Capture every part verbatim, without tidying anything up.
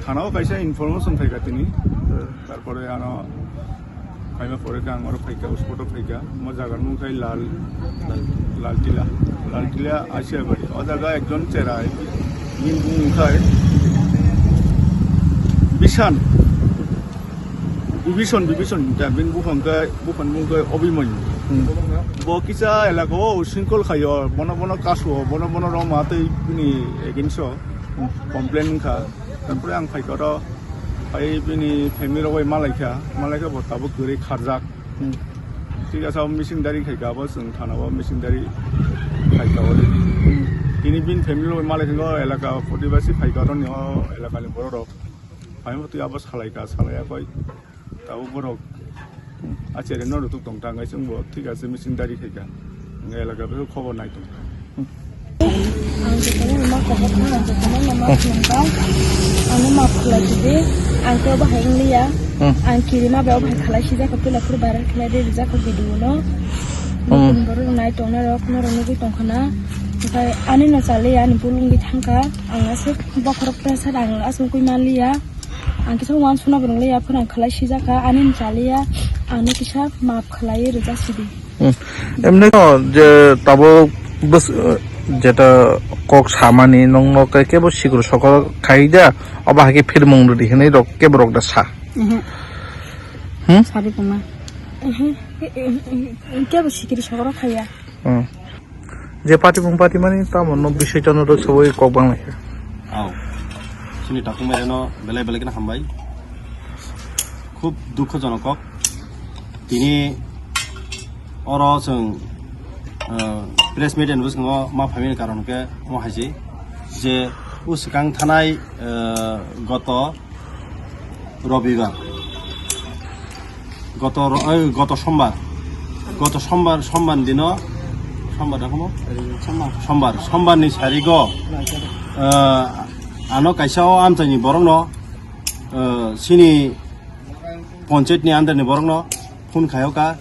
Thanao kaisa information phaikha tini, tarpore ano phaima pore khe ang oro phaikha, spot o phaikha, mo jaga ni mung khai Lal, Lal Tila, Lal Tila Asiabari. O jaga ekjon cherai, bini bumung khai Bishan. Bibison, Bibison, da bini buphang khe, buphang mung khe Obimanyu. Hmm. Bo kisa elaka o singkol khaio, bono bono kasuo, bono bono roma tei bini against o complain wngkha. Tampore ang phaikha oro, phai bini family rok bai malaikha, malaikha bo tabuk kwrwi kharjak. Hmm. Thik asa o missing diary khaikha, abo chwng thana o missing diary khaikha ori. Hmm. Tini bini family rok bai malaikha o elaka protibasi phaikha oro ni o elaka ni borok rok. Phaima twi abo salaikha, salaiya koi. Tabuk borok a cherino rutuk tong ta, wngkha chwngbo thik ase, missing diary khaikha. Wngkha elaka bwswk khobor nai tong. Ang jotono ma kobor kha, ang jotono ma ma khulumkha. Ano maaf khlai di, ang khe obo hai wngliya. Hmm. Ang kirima bai obo hai khlai sijak kho, tula phuru viral khlai di, rijak kho video no. Hmm. Nokni borok nai tongnai rok, norok nugwi tongkha na. Omohai ani no chaliya, ani bul wngwi thangkha. Ang aswk bokhorok pressure, ang aswk wngwi manliya. Ang kisa uansukna bo rwngya, phano ang khlai sijak kha, ani chaliya, ano kisa maaf khlaiwi rwjak sidi. Hmm. Emni no je tabuk bwswk, jeta kok samani nokno kebo sikru sokro khai da, obo hai khe phirmung rwdi hinwi rok kebo rok da sa. Mhm. Hmm? Sadi tongma. Mhm. Kebo sikri sokro khaiya. Hmm. Je patimung patimani tamo no bisai tono rok sabo kok bang lai. Aw. Chini takung bai no belai belai kena hambai. Khub dukhojonok kok. Tini oro chwng, eh, press media ni bwskango ma phaimani karon khe omo hai se je o swkang thanai, eh, goto Robibar. Goto ro-, oi, goto Sombar. Goto Sombar, Sombar dino, Sombar da komo? Sombar. Sombar, Sombar ni sarigo, eh, ano kaisa o amchaini borokno, eh, sini ponchayat ni under ni borokno phone khayo ka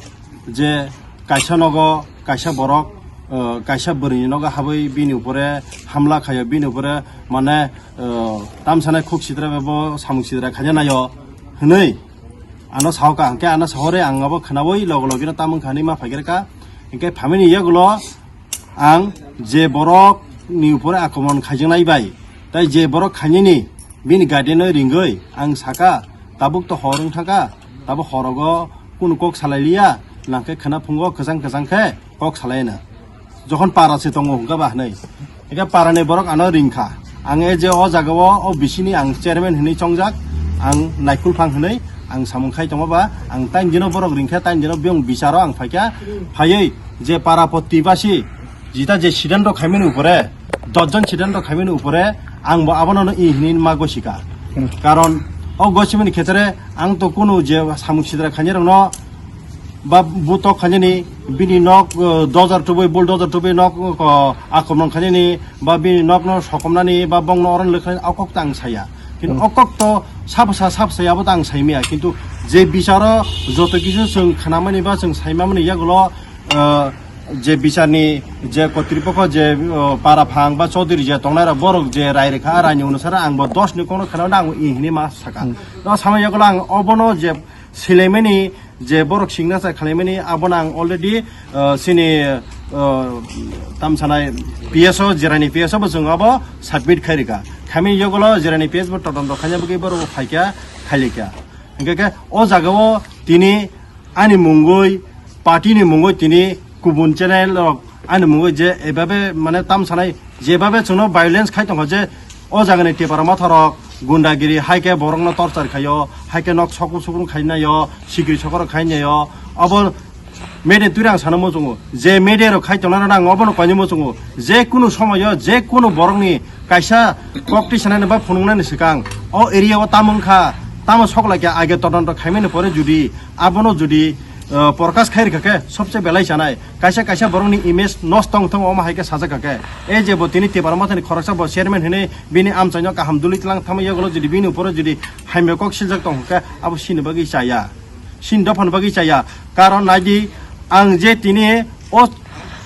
je kaisa nogo kaisa borok, eh, kaisa bwrwini nogo habwi bini upore hamla khayo, bini upore mane, eh, tamsanai khuk sitra bai bo samung sitra khaina naio hwnwi ano sahoka, hwnkhe ano sahore ang abo khwnawi logo logino tamung kha hwnwi ma phaigreka. Hwnkhe phaimani yagulo ang je borok ni upore akromon khaijaknai bai, tai je borok khainani bini guardian no ringwi ang saka, tabuk to hor wng thangkha, tabuk horogo kunu kok salai liya, nangkhe khwna phungo kwchang kwchang khe kok salai na. Jokhon para se tongo hwnkha ba hwnwi. Hwnkhe para ni borok ano ringkha. Ang e je o jaga o, o bisini ang chairman hwnwi chongjak, ang Naikhul Phang hwnwi ang samung khai tongo ba, ang tain dino borok ringkha, tain dino biyong bicharo ang phaikha, phaiwi je para potti basi, jita je siddhanto khaimani upore, dos jon siddhanto khaimani upore, ang bo abono no i hini ma gosika. Hmm. Karon o gosimani khetre ang to kunu je samung sidra khainai rokno ba butok khainani bini nok, eh, dojar tubui, bulldozer tubui nok, eh, akromon khainani ba bini nokno sokomnani ba bongno oron lekhainani o kok ta ang saya. Kintu hmm, o kok to sabsa sabsa abo ta ang saimaya. Kintu je bicharo joto kisu chwng khnamani ba chwng saimamani yagulo, eh, je bicharni je kotripokho je, o, para phang ba chaudhuri je tongnai rok borok je rai rikha, raini onusare ang bo dos ni kokno khwnao na ang i hini ma saka. Hmm. No samai yagulo ang obono je silaimani je borok signature khalaimani abono ang already, o, sini, o, tamsanai P S O, jirani P S O bo chwng abo submit khai rikha. Khaimani yagulo jirani P S bo todonto khaina bagwi borok phaikha, khailikha. Hingkhe khe o jagao tini ani mungwi, party ni mungwi tini kubun channel rok ani mungwi je ebabe mane tamsanai jebabe chwngno violence khai tongkha je o jagani tipra matha rok gundagiri hai khe borokno torture khaio, hai khe nok sokung sukung khainaio, sikri sokoro khainaio, abo media twi ang sana muchungo je media rok khai tongnai rok ang obono koini muchungo je kunu somoyo je kunu borokni kaisa kok tisanani ba phunuknani swkang o area o tamo wngkha, tamo soklaikha, age todonto khaimani pore judi abono judi, eh, porkas khai rwkha khe sobse belai chanai. Kaisa kaisa borokni image nosto wng tongo, omo hai khe sajak kha khe. E je bo tini tipra mathani khoroksa bo chairman hinwi bini amchaino kaham duli tlang thangma yagulo judi bini uporo judi hamya kok siljak tong khe abo sini bagwi chaya. Sini dophani bagwi chaya. Karon naidi ang je tini o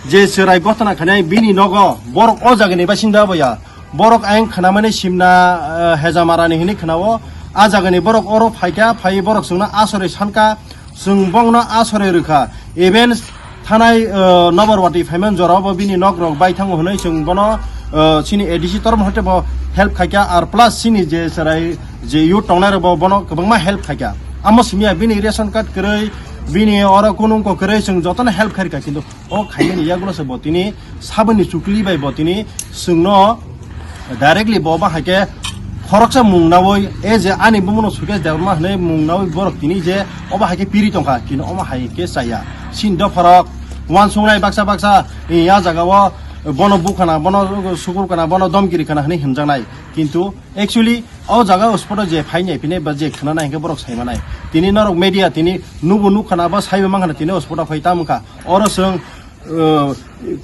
Je chwrai gotna khainai bini nogo borok o jagani basinda boya. Borok ayang khnamani simna, eh, Hejamarani hinwi khnao. A jagani borok oro phaikha, phai borok chwngno asori sankha, chwng bongno asori rwkha. Even thanai, eh, Noborwati phaiman jorao bo bini nok rok bai thango hwnwi chwng bono, eh, chini A D C tormo hote bo help khaikha, ar plus chini je chwrai je youth tongnai rok bo bono kwbangma help khaikha. Amo simiya bini ration card kwrwi, bini oro kunung ko kwrwi chwng jotono help khairkha, kintu o khaimani yagulo se bo tini saboni chukli bai bo tini chwngno directly bo ba haike khoroksa mung nawi, e je ani bumung no Sukesh Debbarma hwnwi mung nawi borok tini je obo haike piri tongkha, kintu omo haike chaya. Sin dopharok wansuknai baksa baksa, e, ya jaga o bono bukhana, bono sukur kana, bono domkiri kana hwnwi himjaknai, kintu actually o jaga o spot o je phainai phinai ba je khwnanai hinkhe borok saimanai. Tini norok media tini nubo nukhana ba saibo mankhana tini o spot o phai tamukha. Oro chwng, uh,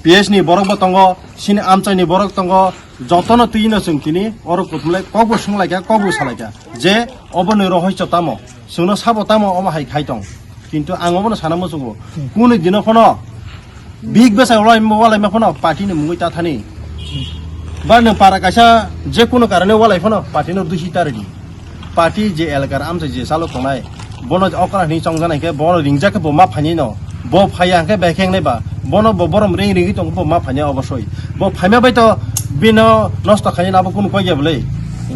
P S ni borok bo tongo, sini amchaini borok tongo, jotono twino chwng tini oro kuthumlai kokbo swnglaikha, kokbo salaikha je oboni rohoicho tamo, chwngno sabo tamo omo hai khai tong. Kintu ang obono sana muchungo, kunu dino phano big besa walai, walaima phano party ni mungwi ta thani. Ba nwng para kaisa je kunu karone walai phano party no dusi ta rwdi. Party je elakar amchai je chalo tongnai, bono okra hwnwi chongjanai khe, bono ringjak khe bo ma phainai no, bo phaiya hwnkhe bai khe wngnai ba, bono bo borom ring ringwi tong bo ma phainai obosoi. Bo phaima bai to bino nosto khainai abo kunu koi ya bwlai.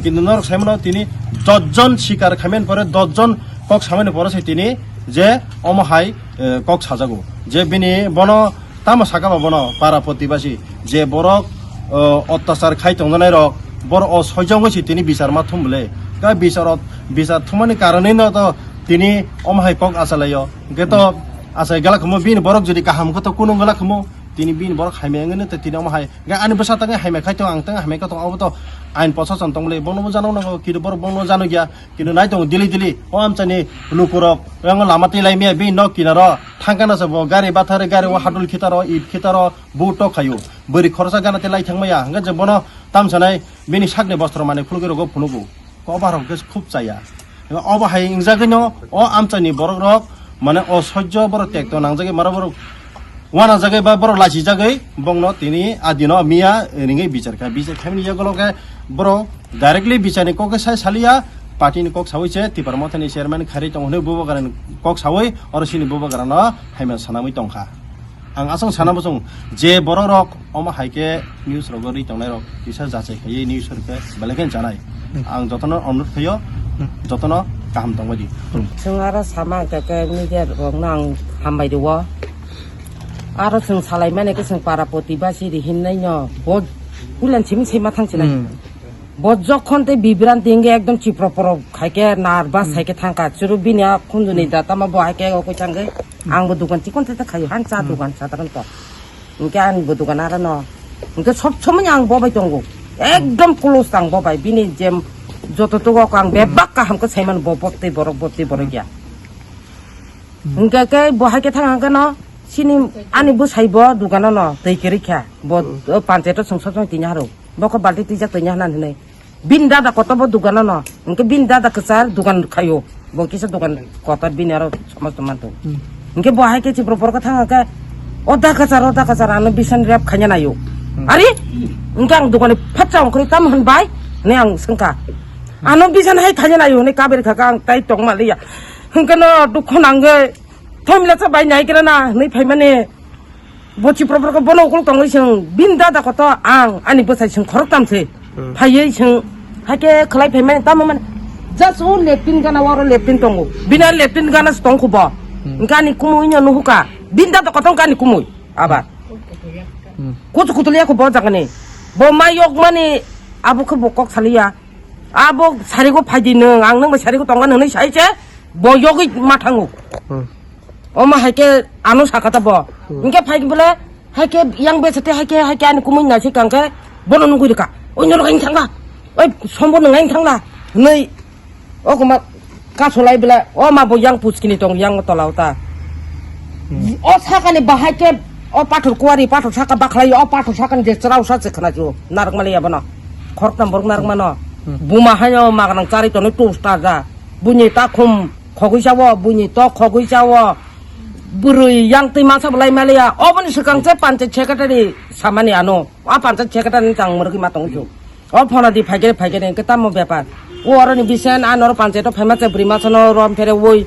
Kintu norok saimano tini dos jon sikar khaimani pore, dos jon kok samani pore se tini je omo hai, eh, kok sajago je bini bono tamo saka ba bono para protibasi je borok, o, ottachar khai tongjanai rok, borok o soijo wngwi se tini bichar ma thum bwle. Ka bichar o, bichar thumani karonwi no to tini omo hai kok achalaio. Hwnkhe to achai gala khumo bini borok jodi kaham khe to kunu gala khumo tini bini borok hamya wngwi no to tini omo hai. Hwnkhe ani bwsa tangwi hamya khai tong ang tangwi hamya khe tong abo to ain prosason tong bwle bono bo jano nango kiri borok bono jano gya. Kintu nai tongo dili dili, o amchaini lukurok, yang lama twi lai maya, bini nok kinaro, thangkana se bo gari bathari, gari o hadul khitaro, it khitaro, bu tok khayo. Bwrwi khoroksa gana twi lai thangmaya, hwnkhe je bono tamsanai, bini sakni bostro manwi phulugwi rogo phunugo. Kobar rok khe khub chaya. Obo hai wngjagwino, o amchaini borok rok, mane o sojjo borok tekto nangjagwi mara borok, Wana jagai ba borok lachi jagwi bongno tini adino miya ringwi bichar kha. Bichar khaimani yagulo khe borok directly bicharni kok khe sai saliya, party ni kok sawi se Tipra Mothani chairman kharwi tongo hwnwi bubagrani kok sawi oro sini bubagrano haima sanamwi tongkha. Ang aswk sana muchung je borok rok omo hai khe news rogo ri tongnai rok kisa jachai khaiwi news rok khe belai khe chanai. Ang jotono onurod khaio, jotono kaham tongbai di. Chwng aro sama hwnkhe khe media rokno ang hambai rwo. Aro chwng salaimani khe chwng para protibasi ri hinnaino bo puilan simi sima thang sinai. Hmm. Bo jokhon tei bibranti hwnkhe ekdom chipro poro khaikhe nervous Hmm. khaikhe thangkha. Chwrwk bini a khunjuni da tama bo hai khe okoi thangkhe ang bo dukan chikon tete khaio han cha Hmm. dukan sadharanto. Hwnkhe ang bo dukan aro no. Hwnkhe sob somoi ang bo bai tongo. Ekdom close ang bo bai. Bini je joto tugo ang bebak kaham khe saimano bo botwi borok botwi borok ya. Hwnkhe khe bo hai khe thang hwnkhe no sini ani bwsai bo dukano no twi kwrwi kha. Bo Hmm. o panchayat o chwng sob somoi tini haro. Bo khe balti twijak twi hwnna hinwi. Bini dada kotor bo dukano no. Hwnkhe bini dada kwchar dukan khaio. Bo kisa dukan kotor bini aro somosto manto. Hmm. Hwnkhe bo hai khe chipro borok thang hwnkhe o da kwchar, o da kwchar ano bisan rep khaina naio. Hmm. Ari hwnkhe ang dukani phatsa ongkhorwi tamo hwnbai? Hwnwi ang swngkha. Ano bisan hai khaina naio hwnwi kaberi khaka ang tai tongma liya. Hwnkhe no dukho nangwi thomla cha bai nai kira na hwnwi phaimani. Bo chipro borok bono ukuluk tongwi chwng bini dada koto ang ani bwsai chwng khorok tam se. Hmm. Phaiwi chwng haikhe khwlai phaimani tamo mani just o leptin gana oro leptin tongo. Bini leptin gana se tongkhu bo. Hmm. Hwnkhe ani kumui no nuhuka. Bini dada koto hwnkhe ani kumui abar. Hmm. Kuchu kutuliya kho bo jagani. Bo ma yok mani abo khe bo kok saliya. Abo sarigo phaidi nwng, ang nwng bai sarigo tongkha hwnwi sai se bo yogwi ma thango. Hmm. Omo hai khe ano sakha ta bo. Hmm. Hwnkhe phai bole hai khe yang bese te hai khe, hai khe ani kumui nai se kang khe bono nugwi rwkha. Oi norok ang thangla. Oi sombo nwng ang thangla. Hwnwi o kuma kasolai bole o ma bo yang puchkini tong yang tola o ta. Hmm. O sakani bahai khe o pathor kuwari, pathor saka bakhlai, o pathor sakani je chwrao sa se khna ju. Narwk mali abono. Khoroknam borok narwk mano. Hmm. Buma haino maganang chari tonwi tus ta ja. Buini ta khum khogwi chawo, buini tok khogwi chawo. Bwrwi yang twi masa bo lai maliya. Oboni swkang se panchayat secretary samani ano. A panchayat secretary ni chang mwrwgwi ma tong chu. O phone di phaikhe phaikhe hwnkhe tamo bepar. O oroni bisen a noro panchayat o phaima se bwrwi masa no rom phere oi.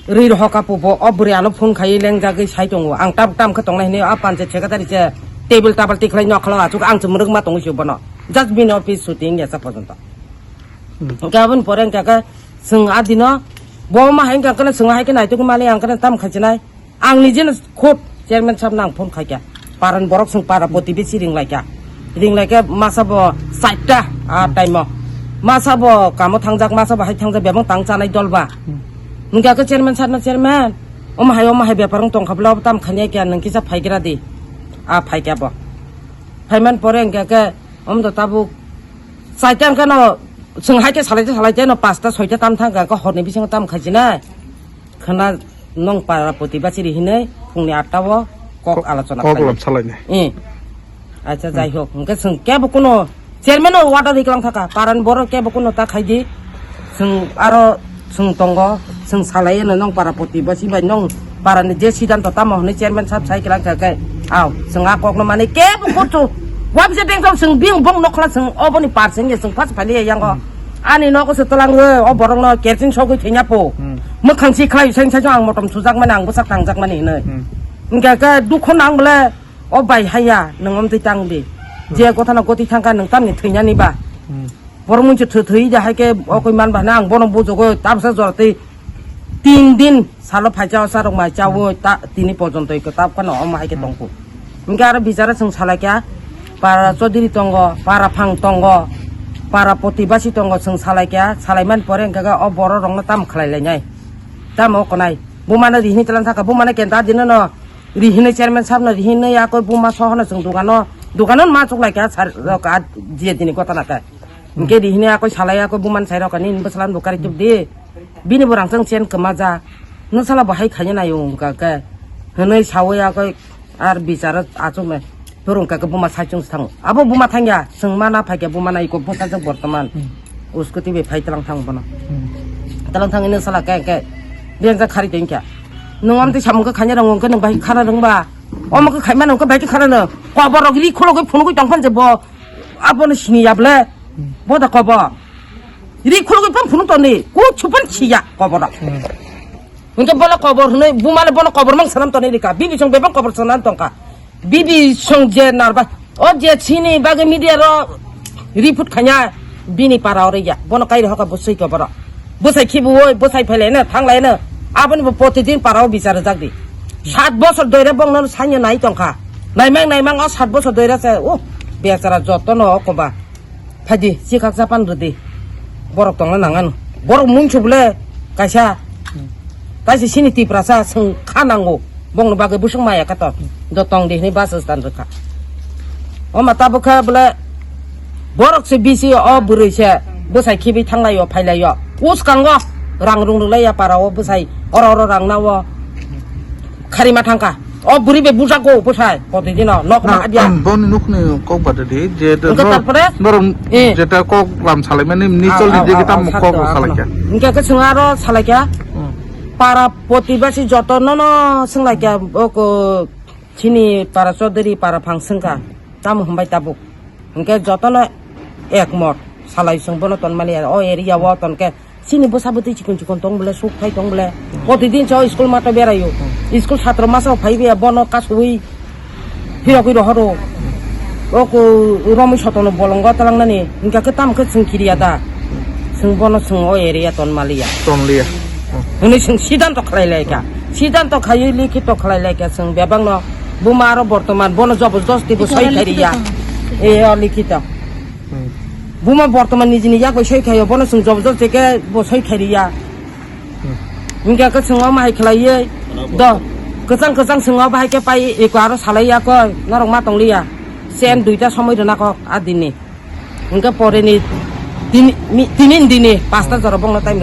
Ri rohoka pubo o bwrwi ano phone khai lengjagwi sai tongo. Ang tab tam khe tongnai hwnwi a panchayat secretary se table tabal tikhlai nokhlao achuk ang se mwrwgma tongwi se bono. Just bini office shooting ya sa porjonto. Hmm. Hwnkhe aboni pore hwnkhe khe chwng a dino bo ma hai hwnkhe khe chwng hai khe naituk mali ang khe tam khai chinai. Ang nijeno khud chairman sahab no ang phone khaikha. Paran borok chwng para poti besi ringlaikha. Ringlaikhe masa bo chaita a time o. Masa bo kamo thangjak, masa bo hai thangjak, bebak tang chanai dol ba. Hmm. Hwnkhe khe chairman sahab no chairman. Omo hai, omo hai bepar wng tongkha bwle, obo tam khanya kya nwng kisa phaigra di. A phaikha bo. Phaiman pore hwnkhe khe omo to tabuk chaita hwnkhe no chwng hai khe salai salai no pasta soita tam thang kha, horni bisingo tam khai chinai. Khwna nong para poti bachiri hinwi phungni atta o kok Kok, alochona kok khlainai. Lam salainai. Eh. Acha, hmm, jai hok. Hwnkhe chwng kebo kuno chairman o order riklang thaka. Paran borok kebo kuno ta khaidi. Chwng aro chwng tongo. Chwng salai no nong para poti bachi bai nong para ni je siddhanto tamo hwnwi chairman sahab sai klang kha khe. Aw, chwng a kok no mani kebo kuchu. Wabse bengkam chwng bing bong nokla chwng oboni par chwng ye chwng pas phali yango. Hmm. Ani nogo se twlang rw, o borok no kerosene sogwi thwinya po. Hmm. Mwkhang si khlai sai sai ang motom sujak mani ang bwsak tangjak mani hinwi. Hmm. Hwnkhe khe dukho nang bole o bai haya nwng omtwi tang di. Hmm. Je gotha no goti thang kha nwng tamni thwinya ni ba. Hmm. Borok mung se thwi thwi da hai khe o koi man ba na ang bono bujogo tabsa jora twi tin din salo phai cha o sa rok mai cha o ta tini porjonto iko tab kha no omo hai khe tong kho. Hwnkhe aro bichara chwng salai kha, para chodri tongo, para phang tongo, para poti basi tongo, chwng salai kha, salai man pore hwnkhe o borok rok no tam khlai lai nai. Tamo konai. Buma no rihini tlan saka, buma no kenta dino no rihini chairman sahab no rihini ya koi buma soho no chwng dogano, dogano ma chuk lai kha sar rok a je dini gotana khe. Hwnkhe rihini ya koi salai ya koi buma no sai rok ani bwsala no bwkari tubdi. Bini bo rang chwng chen kwma ja. Nwsala bo hai khaina naio wngkha khe. Hwnwi sawi ya koi ar bicharo achuk me. Phwrwng kha khe buma saichung se thango. Abo buma thangya, chwng ma na phaikhe buma nai kok bwsajak bortoman. Hmm. Uskoti bai phai tlang thang bono. Hmm. Tlang thang ini sala khe, khe, benjak khari tong kha. Nwng amtwi samung khe khaina rang wng khe nwng bai khana rwng ba. Omo khe khaima nwng khe bai khe khana rwng. Kobor rok ri khulugwi phunugwi tong phan je bo. Abono sini ya ble. Hmm. Bo da kobor. Ri khulugwi phan phunuk toni. Kuchu phan siya kobor rok. Hmm. Hwnkhe bono kobor hwnwi, bumale bono kobor mang sanam tonwi rikha. Bibi song bebak kobor sanam tongkha. Bibi song je narba, o je chini bagwi media ro report khanya, bini para oro ya. Bono kairi hoka bwswi koboro. Bwsai khibu oi, bwsai phailai no, thanglai no. Aboni bo protidin para o bichar jak di. Sat bosor doira bong no sanya nai tongkha. Naimang, naimang o sat bosor doira se, oh, bechara joto no o koba. Phaidi, chikhak japan rwdi. Borok tongna nangano. Borok mungsu bole kaisa. Kaisa sini Tiprasa chwng kha nango. Bongni bagwi bwswk maya kato. Do tong di hwnwi bus stand rwkha. Oma tabukha bole borok se bisi o bwrwi se bwsai khibi thanglaio phailaio. Uskango rang rung rwlaiya para o bwsai oro oro rang nao. Kharima thangkha. O bwrwi bai bujago bwsai, protidino, nok ma abya. Boni nukni kok bada di, je Hwnkhe norok, tarpore? Norok Eh. Jeta kok lam salaimani, ni Ah, chol di ah, je ah, kitam ah, kok sakto, ah, salaikya. Hwnkhe khe chwng aro salaikya. Hmm. Para protibasi joto nono swnglaikya, o ko chini para chodri, para phang swngkha. Tamo hwnbai tabuk. Hwnkhe jotono ekmot salai chwng bono tonmani o area o tonkhe. Chini bwsa bwtwi chikon chikon tong bole, suk thai tong bole. Protidin chao school mato beraio. School satro masa phai be bono kasui phirogwi rohoro. O ko romwi sotono bolongo talangnani. Hingka khe tamo khe chwng kiriya da. Chwng bono chwng o area ton maliya. Tonliya. Hwnwi chwng siddhanto khlai lai kha. Siddhanto khaiwi likhito khlai lai kha chwng bebakno. Buma aro bortoman bono jobojosti bo soi khairiya. E o likhito. Hmm. Buma bortoman nijini yak bai soi khaio, bono chwng jobojosti khe bo soi khairiya. Hmm. Hingke khe chwng omo hai khlaiwi do kwchang kwchang chwng obo hai khe pai eko aro salai ya koi norok ma tongliya. Chen duita somoi rwna kok a dinni. Hingke pore ni tini, mi-, tini ni dini pasta jora bongno time